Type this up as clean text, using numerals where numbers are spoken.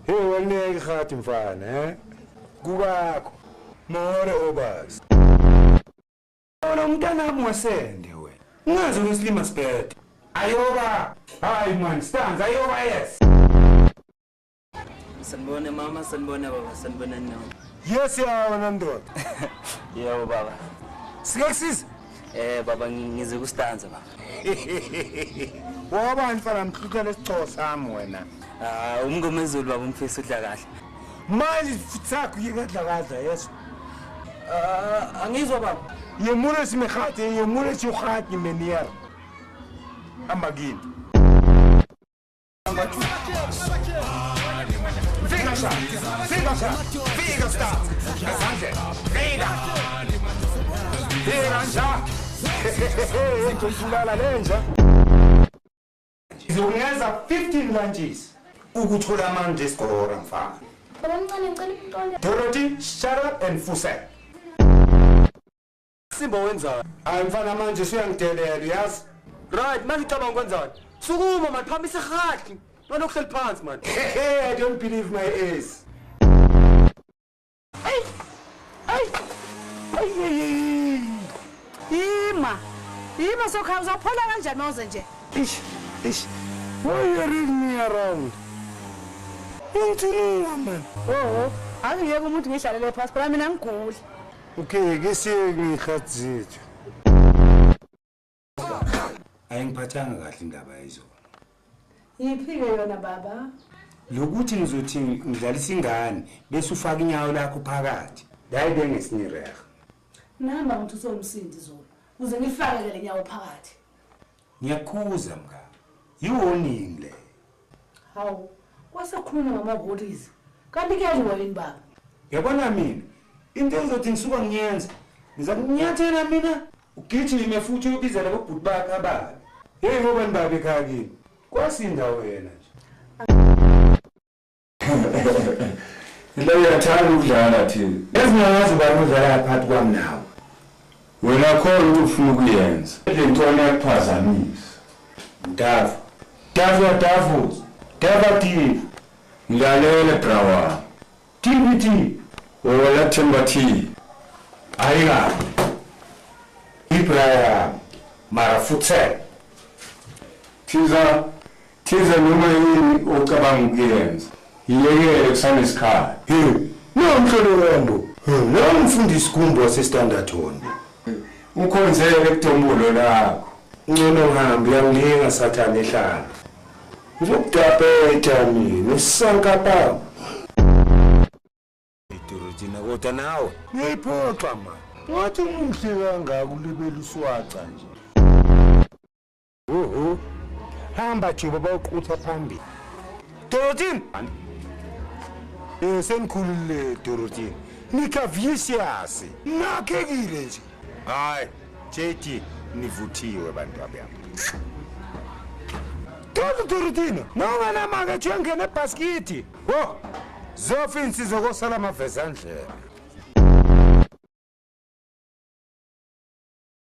Hey walineka ihati mfana eh. Kubakho. More obas. Wona umntanami wasende wena. Ungaze uyesilima sibhede. Ayoba. Hayi man, stands ayoba yes. Sanibona mama, sanibona baba, sanibona nina. Yes ya wena ndoda. Yebo baba. Sike kusiza. Baba ngize kustanza baba. Wabani mfana mhluthela isicoo sami wena. Ah, umngomezulu baba umfisa udla kahle. Manje sakho yikadla kadla yes. Ah, angizwa baba. Yemule simehate yemule sihati menier. Hamba kini. Fika sha. Fika sha. Fika star. Ngezandle. Fika. Fika nja. Into ibulala lenja. Ngizokungeza 15 lunches ukuthola amandla esigora mfana. Baba mncane ngicela ukuxolela. Dorothy, shut up and fusek. Simba wenzani? Hayi mfana manje usuyangidelela uyazi. Right, manje ucabanga kwenzani? Sukuma man, phamisa ihahli. Manje ukuhleli phansi man. I don't believe my ears. Ay! Ay! Ay! Ay! Ima. Ima sokhaya uzaphola kanjani mawuze nje? Ish, ish. Why you reading me around? Ngithini man? Oh, angiyeke umuntu ngihlalele phansi phela mina ngiguli. Okay, ke siye ngikhathizithu. Ayingiphathanga kahle indaba yizolo. Yiphi-ke yona baba? Lokuthi ngizothi ngidlalisa ingane bese ufaka inyawo lakho phakathi. Hayi bengesinireha. Nihamba ngithi usomsindi zolo. Uze ngifake ke le nyawo phakathi. Ngiyakhuza mka. Yi-warning le. Hawu, kwase kukhulunywa ngama-worries. Kanti kuyaliwa yini baba? Yabona mina into engizothi ngisuka ngiyenza ngiza kunyathela mina ugijime futhi uyobiza labo bhuti bakhe ababi. Hey ngoba nibabe ekhaya kini. Kwasinda wena nje. La uyathanda ukudlala thina. Ezingazi ubani udlala phakathi kwami nawe. Wena khona into ufuna ukuyenza. Le ntwana iyakuphazamisa. Davu. Davu ya Davu. Dava T. Ngilalele bra wami. TBT. Wena Themba T. Ayikabi. Ibrahim. Mara futsel. Thiza Thiza noma yini ocabanga ukuyenza. Iyekele kusanesikhathi. Hey, no mhlolo wembo. Lo mfundisi kumbo wase-Standard Hall. Ukhonzele kutombulo lakho. Ngcono ngihambe uyangilinga sathane ehlala. Ngizokudabetha mina usankapa. Idorotina kodwa nawe uyayiphoxa man. Wathi umuhle kangaka ulibele uswaca nje. Uhu. Hamba juba bawuqutha phambili. Dorotin. Senikhulile Dorotin. Nikavicious. Nakhekile nje. Hayi, JT nivuthiwe bantu abami. Toto Dorotina, nonganamake jengene ebhaskithi. Wo. Zofa insizwa kosala amavezandlebe.